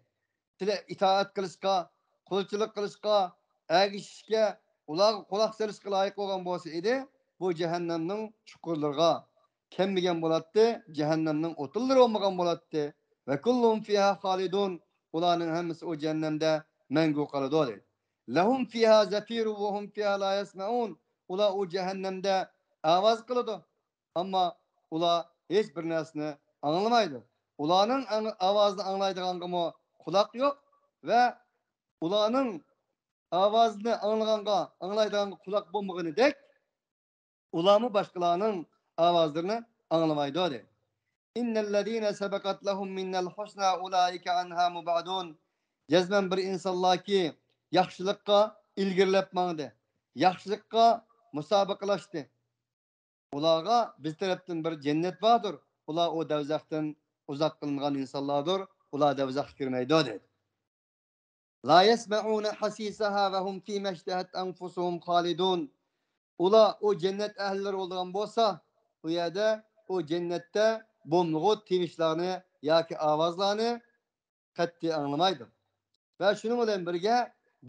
سىلە ئىتائەت قىلىشقا، قۇلچىلىق قىلىشقا، ئەگىشىشكە، ئۇلارغا قۇلاق سېلىشقا لايىق بولغان بولسا ئىدى، بۇ جەھەننەمنىڭ چۇقۇرلىرىغا كەلمىگەن بولاتتى، جەھەننەمنىڭ ئوتۇنلىرى بولمىغان بولاتتى. وكل هم فيها خالدون. ئۇلارنىڭ ھەممىسى ئۇ جەھەننەمدە مەڭگۈ قالىدۇ دەيدۇ. لهم فيها زفير وهم فيها لا يسمعون. ئۇلار ئۇ جەھەننەمدە ئاۋاز قىلىدۇ، ئەمما ئۇلار ھېچ بىر نەرسىنى ئاڭلىمايدۇ. ئۇلارنىڭ ئاڭ-، ئاۋازىنى ئاڭلايدىغانغىمۇ قۇلاق يوق ۋە ئۇلارنىڭ ئاۋازىنى ئاڭلىغانغا، ئاڭلايدىغانغا قۇلاق بولمىغىنىدەك، ئۇلارمۇ باشقىلارنىڭ ئاۋازلىرىنى ئاڭلىمايدۇ، دەيدۇ. إن الذين سبقت لهم منا الحسنى أولئك عنها مبعدون. جەزمەن بىر ئىنسانلاركى ياخشىلىققا ئىلگىرىلەپ ماڭدى، ياخشىلىققا مۇسابىقىلەشتى. ئۇلارغا بىز تەرەپتىن بىر جەننەت باردۇر. ئۇلار ئۇ دەۋزەختىن ئۇزات قىلىنغان ئىنسانلاردۇر. ئۇلار دەۋزەخكە كىرمەيدۇ، دەيدۇ. لا يسمعون حسيسها وهم فيما اشتهت أنفسهم خالدون. ئۇلار ئۇ جەننەت ئەھلىلىرى بولىدىغان بولسا، ئۇ يەردە، ئۇ جەننەتتە بولمىغۇ تىۋىشلارنى ياكى ئاۋازلارنى قەتئىي ئاڭلىمايدۇ. ۋە شۇنىڭ بىلەن بىرگە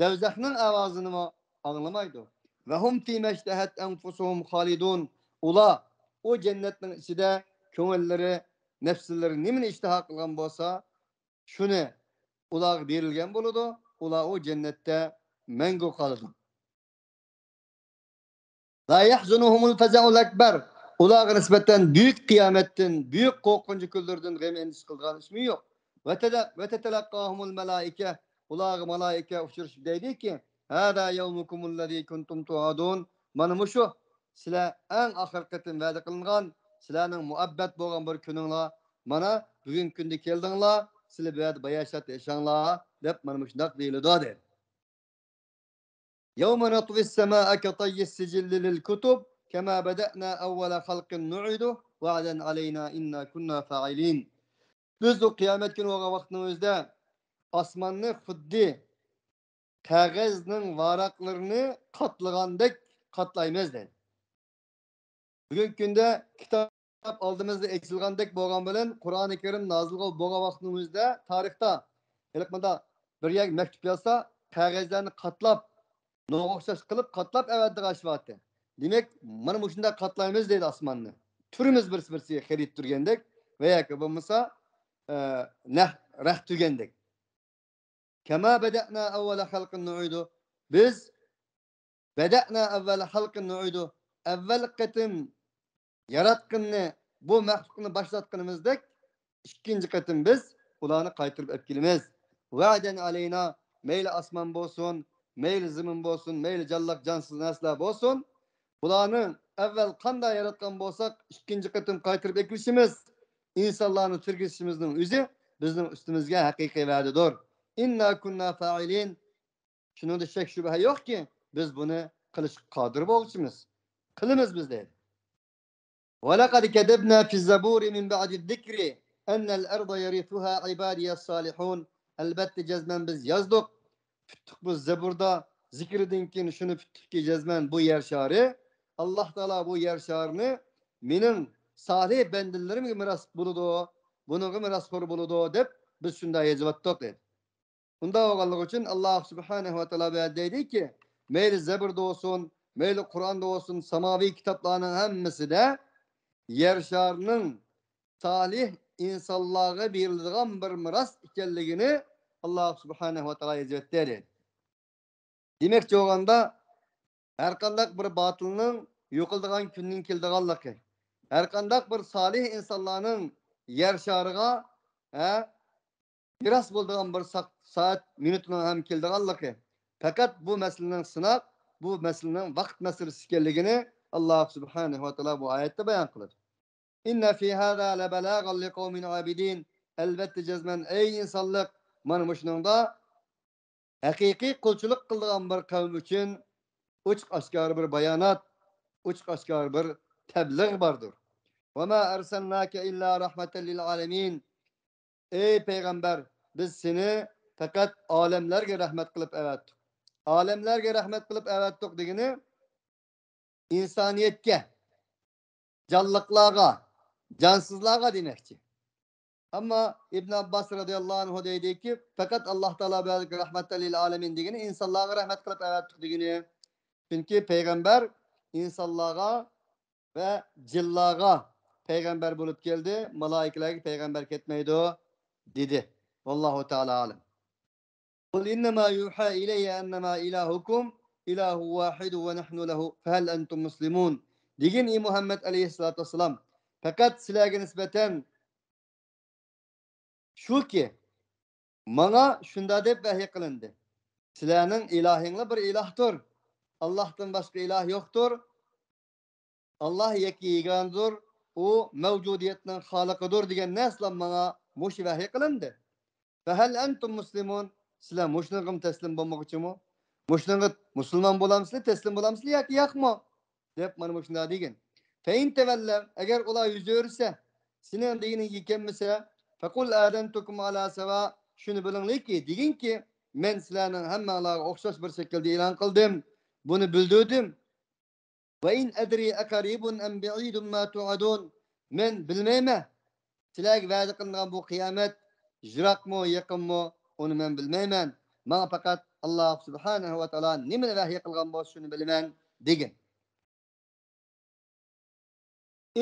دەۋزەخنىڭ ئاۋازىنىمۇ ئاڭلىمايدۇ. وهم فيما اشتهت أنفسهم خالدون. ئۇلار ئۇ جەننەتنىڭ ئىچىدە كۆڭۈللىرى، نەپسلىرى نېمىنى ئىشتىھا قىلغان بولسا، شۇنى ئۇلارغا بېرىلگەن بولىدۇ. ئۇلار ئۇ جەننەتتە مەڭگۈ قالىدۇ. لا يحزنهم الفزع الأكبر. ئۇلارغا نىسبەتەن بۈيۈك قىيامەتتىن، بۈيۈك قورقۇنچ كۈنلىرىدىن غەم ئەندىشە قىلىدىغان ئىشمۇ يوق. وتتلقاهم الملائكة. ئۇلارغا مالائىكە ئۇچرىشىپ دەيدىكى، ھازا يەۋمۇكۇمۇللەزى كۇنتۇم تۇئادۇن. مانا مۇشۇ سىلەر ئەڭ ئاخىرقى قېتىم ۋەدە قىلىنغان، سىلەرنىڭ مۇھەببەت بولغان بىر كۈنۈڭلار. مانا بۈگۈنكى كۈندە كەلدىڭلار، سىلەر بۇ يەردە باياشات ياشاڭلار، دەپ مانا مۇشۇنداق دېيىلىدۇ، دېدى. يوم نطوي السماء كطي السجل للكتب كما بدأنا أول خلق نعيده وعدا علينا إنا كنا فاعلين. بىز ئۇ قىيامەت كۈنى بولغان ۋاقىتنىڭ ئۆزىدە ئاسماننى خۇددى قەغەزنىڭ ۋاراقلىرىنى قاتلىغاندەك قاتلايمىز، دەيدۇ. بۈگۈنكى كۈندە كىتاب ئالدىمىزدا ئېچىلغاندەك بولغان بىلەن، قۇرئانى كەرىم نازىل بولغان ۋاقىتنىڭ ئۆزىدە تارىختا ھېلىقى مۇنداق بىر يەرگە مەكتۇپ يازسا، قەغەزلەرنى قاتلاپ، نوغا ئوخشاش قىلىپ قاتلاپ ئەۋەتىدىغان ئىش بارتى. دېمەك، مانا مۇشۇنداق قاتلايمىز دەيدۇ ئاسماننى. تۈرىمىز بىرسى-بىرسىگە خېرىدە تۈرگەندەك ۋە ياكى بولمىسا، ئە، نەق رەخت تۈرگەندەك. كما بدأنا أول خلق نعيده. بىز بدأنا أول خلق نعيده. ئەۋۋەل قېتىم ياراتقىنىنى، بۇ مەخلۇقنى باشلاتقىنىمىزدەك، ئىككىنچى قېتىم بىز ئۇلارنى قايتۇرۇپ ئەپ كېلىمىز. وعدا علينا. مەيلى ئاسمان بولسۇن، مەيلى زېمىن بولسۇن، مەيلى جانلىق جانسىز نەرسىلەر بولسۇن، بۇلارنى ئەۋۋەل قانداق ياراتقان بولساق، ئىككىنچى قېتىم قايتۇرۇپ ئەكېلىشىمىز، ئىنسانلارنى تىرگىزىشىمىزنىڭ ئۆزى بىزنىڭ ئۈستىمىزگە ھەقىقىي ۋەدىدۇر. إنا كنا فاعلين. شۇنىڭدا شەك-شۈبھە يوقكى، بىز بۇنى قىلىشقا قادىر بولغۇچىمىز. قىلىمىز بىز، دەيدۇ. ولقد كتبنا في الزبور من بعد الذكر أن الأرض يرثها عبادي الصالحون. ئەلبەتتە، جەزمەن بىز يازدۇق. پۈتتۇق بۇ زەبۇردا، زىكىردىن كېيىن شۇنى پۈتتۇقكى، جەزمەن بۇ يەر شارى، ئاللاھ تائالا بۇ يەر شارىنى مېنىڭ سالىھ بەندىلىرىمگە مىراس بولىدۇ، بۇنىڭغا مىراسخور بولىدۇ، دەپ بىز شۇنداق يېزىۋاتتۇق، دەيدۇ. ئۇنداق بولغانلىقى ئۈچۈن ئاللاھ سۇبھانەھۇ ۋە تائالا بۇ يەردە دەيدىكى، مەيلى زەبۇردا بولسۇن، مەيلى قۇرئاندا بولسۇن، ساماۋىي كىتابلارنىڭ ھەممىسىدە يەر شارىنىڭ سالىھ ئىنسانلارغا بېرىلىدىغان بىر مىراس ئىكەنلىكىنى ئاللاھ سۇبھانەھۇ ۋە تائالا يېزىۋەتتى، دەيدۇ. دېمەكچى بولغاندا، ھەرقانداق بىر باتىلنىڭ يوقىلىدىغان كۈننىڭ كېلىدىغانلىقى، ھەرقانداق بىر سالىھ ئىنسانلارنىڭ يەر شارىغا، ھە، مىراس بولىدىغان بىر سا-، سائەت مىنۇتىنىڭ ھەم كېلىدىغانلىقى، پەقەت بۇ مەسىلىنىڭ سىناق، بۇ مەسىلىنىڭ ۋاقىت مەسىلىسى ئىكەنلىكىنى ئاللاھ سۇبھانەھۇ ۋە تائالا بۇ ئايەتتە بايان قىلىدۇ. إن في هذا لبلاغا لقوم عابدين. ئەلۋەتتە جەزمەن، ئەي ئىنسانلىق، مانا مۇشۇنىڭدا ھەقىقىي قۇلچىلىق قىلىدىغان بىر قەۋم ئۈچۈن ئوچۇق ئاشكارا بىر بايانات، ئوچۇق ئاشكارا بىر تەبلىغ باردۇر. وما أرسلناك إلا رحمة للعالمين. ئەي پەيغەمبەر، بىز سېنى پەقەت ئالەملەرگە رەھمەت قىلىپ ئەۋەتتۇق. ئالەملەرگە رەھمەت قىلىپ ئەۋەتتۇق دېگىنى ئىنسانىيەتكە، جانلىقلارغا، جانسىزلارغا دېمەكچى. ئەمما ئىبن ئابباس رەزىياللاھۇ ئەنھۇ دەيدىكى، پەقەت ئاللاھ تائالا بەلكى رەھمەتەن لىل ئالەمىن دېگىنى ئىنسانلارغا رەھمەت قىلىپ ئەۋەتتۇق دېگىنى. چۈنكى پەيغەمبەر ئىنسانلارغا ۋە جىنلارغا پەيغەمبەر بولۇپ كەلدى، مالائىكىلەرگە پەيغەمبەر كەتمەيدۇ، دېدى. ۋاللاھۇ تائالا ئالەم. قل إنما يوحى إلي أنما إلهكم إله واحد ونحن له فهل أنتم مسلمون. دېگىن، ئى مۇھەممەد ئەلەيھىسسالاتۇ ۋەسسالام، پەقەت سىلەرگە نىسبەتەن شۇكى، ماڭا شۇنداق دەپ ۋەھىي قىلىندى، سىلەرنىڭ ئىلاھىڭلار بىر ئىلاھتۇر، ئاللاھتىن باشقا ئىلاھ يوقتۇر، ئاللاھ يەككە يېگانىدۇر، ئۇ مەۋجۇدىيەتنىڭ خالىقىدۇر دېگەن نەرسىلەر ماڭا مۇشۇ ۋەھىي قىلىندى. فهل أنتم مسلمون؟ سىلەر مۇشۇنىڭغىمۇ تەسلىم بولمىغۇچىمۇ؟ مۇشۇنىڭغا مۇسۇلمان بولامسىلەر، تەسلىم بولامسىلەر ياكى ياقمۇ؟ دەپ مانا مۇشۇنداق دېگىن. فإن تولوا، ئەگەر ئۇلار يۈز ئۆرۈسە، سېنىڭ دېگىنىڭگە كەلمىسە، فقل آذنتكم على سواء، شۇنى بىلىڭلاركى، دېگىنكى، مەن سىلەرنىڭ ھەممەڭلارغا ئوخشاش بىر شەكىلدە ئېلان قىلدىم، بۇنى بىلدۈردۈم. وإن أدري أقريب أم بعيد ما توعدون. مەن بىلمەيمەن، سىلەرگە ۋەدە قىلىنغان بۇ قىيامەت يىراقمۇ، يېقىنمۇ، ئۇنى مەن بىلمەيمەن. ماڭا پەقەت ئاللاھ سۇبھانەھۇ ۋە تائالا نېمىنى ۋەھىي قىلغان بولسا، شۇنى بىلىمەن، دېگىن.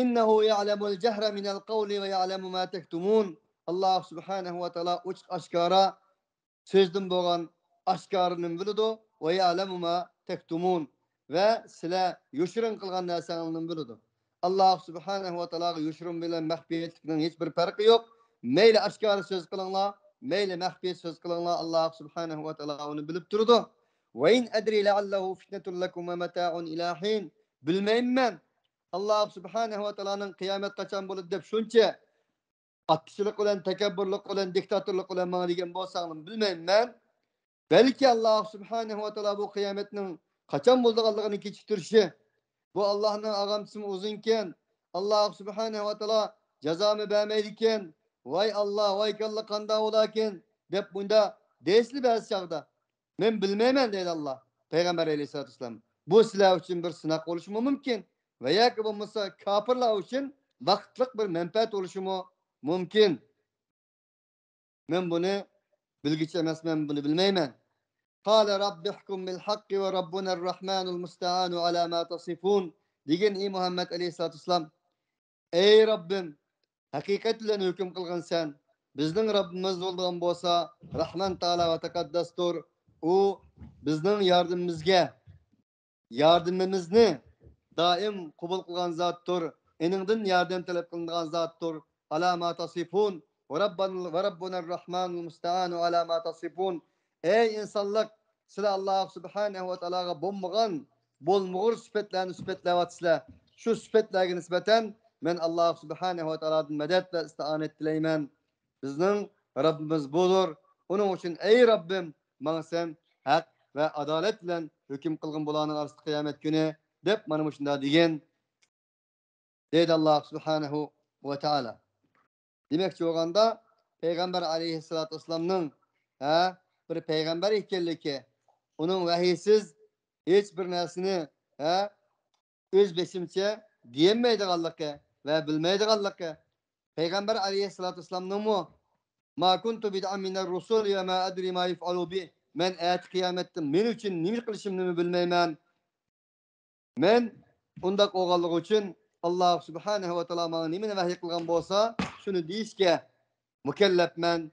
إنه يعلم الجهر من القول ويعلم ما تكتمون. ئاللاھ سۇبھانەھۇ ۋە تائالا ئوچۇق ئاشكارا سۆزدىن بولغان ئاشكارىنى بىلىدۇ. ويعلم ما تكتمون، ۋە سىلەر يوشۇرۇن قىلغان نەرسەڭلارنى بىلىدۇ. ئاللاھ سۇبھانەھۇ ۋە تائالاغا يوشۇرۇن بىلەن مەخپىيەتلىكنىڭ ھېچ بىر پەرقى يوق. مەيلى ئاشكارا سۆز قىلىڭلار، مەيلى مەخپىي سۆز قىلىڭلار، ئاللاھ سۇبھانەھۇ ۋە تائالا ئۇنى بىلىپ تۇرىدۇ. وَإِنْ أَدْرِي لَعَلَّهُ فِتْنَةٌ لَكُمْ وَمَتَاعٌ إِلَىٰ حِينٍ. بىلمەيمەن، ئاللاھ سۇبھانەھۇ ۋە تائالانىڭ قىيامەت قاچان بولىدۇ دەپ شۇنچە ئاتتىچىلىق بىلەن، تەكەببۇرلۇق بىلەن، دىكتاتورلۇق بىلەن ماڭا دېگەن بولساڭلارمۇ بىلمەيمەن. بەلكى ئاللاھ سۇبھانەھۇ ۋە تائالا بۇ قىيامەتنىڭ قاچان بولىدىغانلىقىنى كېچىكتۈرۈشى، بۇ ئاللاھنىڭ ئاغامچىسىمۇ ئۇزۇنكەن، ئاللاھ سۇبھانەھۇ ۋە تائالا جازامۇ بەرمەيدىكەن، ۋاي ئاللاھ، ۋاي كاللا، قانداق بولاكىن دەپ بۇنداق دەيسىلە بەزى چاغدا. مەن بىلمەيمەن دەيدۇ ئاللاھ. پەيغەمبەر ئەلەيھىسسالاتۇ ۋەسسالام، بۇ سىلەر ئۈچۈن بىر سىناق بولۇشىمۇ مۇمكىن ۋە ياكى بولمىسا كاپىرلار ئۈچۈن ۋاقىتلىق بىر مەنپەئەت بولۇشىمۇ مۇمكىن. مەن بۇنى بىلگۈچى ئەمەسمەن، بۇنى بىلمەيمەن. قال رب احكم بالحق وربنا الرحمن المستعان على ما تصفون دېگىن، ئى مۇھەممەد ئەلەيھىسسالاتۇ ۋەسسالام. ئەي رەببىم، ھەقىقەت بىلەن ھۆكۈم قىلغىن سەن. بىزنىڭ رەببىمىز بولىدىغان بولسا، رەھمان تائالا ۋە تەقەددەستۇر. ئۇ بىزنىڭ ياردىمىمىزگە، ياردىمىمىزنى دائىم قوبۇل قىلغان زاتتۇر. ئېنىڭدىن ياردەم تەلەپ قىلىنىدىغان زاتتۇر. على ما تصفون. وربنا، وربنا الرحمن المستعان على ما تصفون. ئەي ئىنسانلىق، سىلەر ئاللاھ سۇبھانەھۇ ۋە تائالاغا بولمىغان، بولمىغۇر سۈپەتلەرنى سۈپەتلەۋاتىسىلەر. شۇ سۈپەتلەرگە نىسبەتەن مەن ئاللاھ سۇبھانەھۇ ۋە تائالادىن مەدەت ۋە ئىستىئانەت تىلەيمەن. بىزنىڭ رەببىمىز بۇدۇر. ئۇنىڭ ئۈچۈن، ئەي رەببىم، ماڭا سەن ھەق ۋە ئادالەت بىلەن ھۆكۈم قىلغىن بۇلارنىڭ ئارىسىدا قىيامەت كۈنى، دەپ مانا مۇشۇنداق دېگەن. دەيدۇ ئاللاھ سۇبھانەھۇ ۋە تائالا. دېمەكچى بولغاندا، پەيغەمبەر ئەلەيھىسسالاتۇ ۋەسسالامنىڭ، ھە، بىر پەيغەمبەر ئىكەنلىكى، ئۇنىڭ ۋەھىيسىز ھېچ بىر نەرسىنى، ھە، ئۆز بېشىمچە دېيەلمەيدىغانلىقى ۋە بىلمەيدىغانلىقى، پەيغەمبەر ئەلەيھىسسالاتۇ ۋەسسالامنىڭمۇ ما كنت بدعا من الرسل وما أدري ما يفعل بي. مەن ئەتە قىيامەتتە مەن ئۈچۈن نېمە قىلىشىمنىمۇ بىلمەيمەن. مەن ئۇنداق بولغانلىقى ئۈچۈن، ئاللاھ سۇبھانەھۇ ۋە تائالا ماڭا نېمىنى ۋەھىي قىلغان بولسا، شۇنى دېيىشكە مۇكەللەپمەن،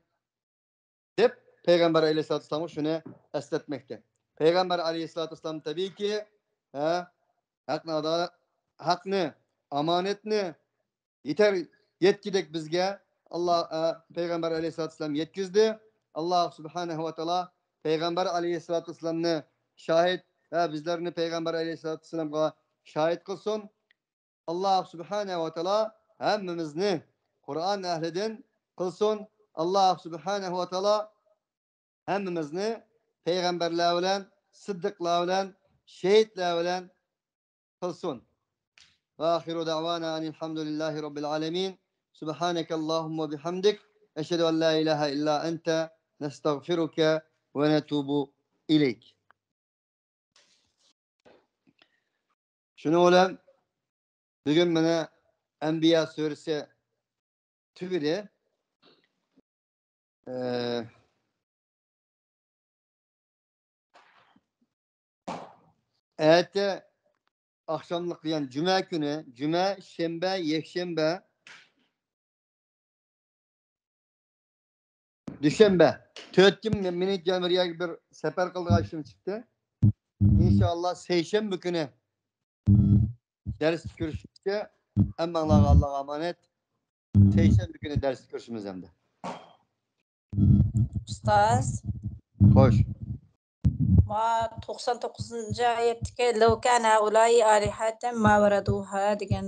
دەپ پەيغەمبەر ئەلەيھىسسالاتۇ ۋەسسالامغا شۇنى ئەسلەتمەكتە. پەيغەمبەر ئەلەيھىسسالاتۇ ۋەسسالام تەبىئىيكى، ھە، ھەقنى ئادا-، ھەقنى، ئامانەتنى يېتەر، يەتكۈدەك بىزگە ئاللا، ئە، پەيغەمبەر ئەلەيھىسسالاتۇ ۋەسسالام يەتكۈزدى. ئاللاھ سۇبھانەھۇ ۋە تائالا پەيغەمبەر ئەلەيھىسسالاتۇ ۋەسسالامنى شاھىت ۋە بىزلەرنى پەيغەمبەر ئەلەيھىسسالاتۇ ۋەسسالامغا شاھىت قىلسۇن. ئاللاھ سۇبھانەھۇ ۋە تائالا ھەممىمىزنى قۇرئان ئەھلىدىن قىلسۇن. ئاللاھ سۇبھانەھۇ ۋە تائالا ھەممىمىزنى پەيغەمبەرلەر بىلەن، سىددىقلار بىلەن، شېھىتلەر بىلەن قىلسۇن. وآخر دعوانا أن الحمد لله رب العالمين. سبحانك اللهم وبحمدك. أشهد أن لا إله إلا أنت. نستغفرك ونتوب إليك. شۇنىڭ بىلەن بۈگۈن مانا ئەنبىيا سۈرىسى تۈگىدى. ئە، ئەتە ئاخشاملىق، يەنى جۈمە كۈنى، جۈمە، شەنبە، يەكشەنبە، دۈشەنبە، تۆت كۈن مېنى يەنە بىر يەرگە بىر سەپەر قىلىدىغان ئىشىم چىقتى. ئىنشائاللا، سەيشەنبە كۈنى دەرستە كۆرۈشكىچە، ھەممىڭلارغا ئاللاغا ئامانەت. سەيشەنبە كۈنى دەرستە كۆرۈشىمىز ئەمدى. ئۇستاز. خوش. ما توقسان توققۇزىنچى ئايەتتىكى لو كان هؤلاء آلهة ما وردوها دېگەن